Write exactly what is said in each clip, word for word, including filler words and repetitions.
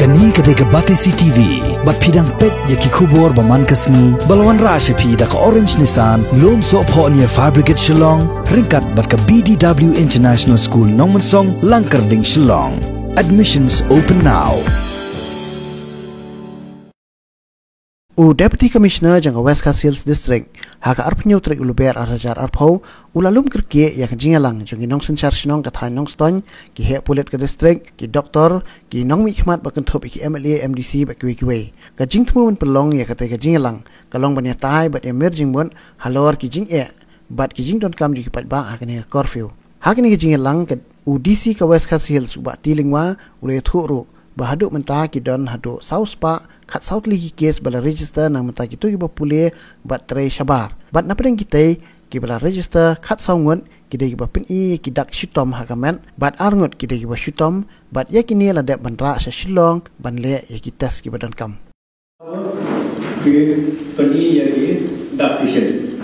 Kane ka dei ka Batesi T V, bad phi dang peit ïa ki khubor ba man ka sngi, ba la wanrah sha phi da ka Orange Nissan, Lumsohphoh near Fire Brigade Shillong, ryngkat bad ka B D W International School Nongmensong, Langkyrding, Shillong. Admissions open now. U Deputy Commissioner jong ka West Khasi Hills District, ha ka arphew tarik u Lber ar hajar arphew, u la lum kyrkieh ïa ka jingïalang jong ki nongsynshar shnong ka thaiñ Nongstoiñ, ki heh pulit ka district, ki doktor, ki nongmihkhmat ba kynthup ïa ki M L A, M D C bad kiwei kiwei. Ka jingthmu ban pynlong ïa katei ka jingïalang ka long ban ïatai bad ïamir jingmut halor ki jingeh bad ki jingdonkam jong ki paidbah ha kane ka curfew. Ha kane ka jingïalang ka, u D C ka West Khasi Hills, u Bah T Lyngwa, u la ïathuh ruh ba haduh mynta ki don haduh saw spah khatsaw tylli ki kes ba la register na ka bynta kito kiba pule bad trei shabar. Bad na pdeng kitei kiba la register khatsaw ngut ki dei kiba pyni ïa ki dak shitom ha ka met, bad ar ngut ki dei kiba shitom, bad ïa kine la dep ban rah sha Shillong ban leh ïa ki test kiba donkam. Ki pyni ïa ki dak shisien.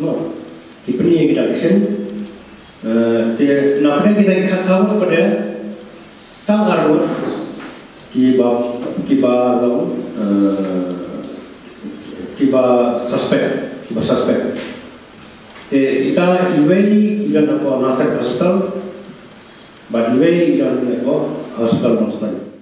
No. Ki pyni ïa ki dak shisien. Eh, te na pdeng kita ki khatsaw ngut pat, tang ar ngut kiba, kiba long, eh, kiba suspect, kiba suspect. Te ita iwei i don hapoh Nasrec Hospital, bad iwei i don hapoh Hospital Nongstoiñ.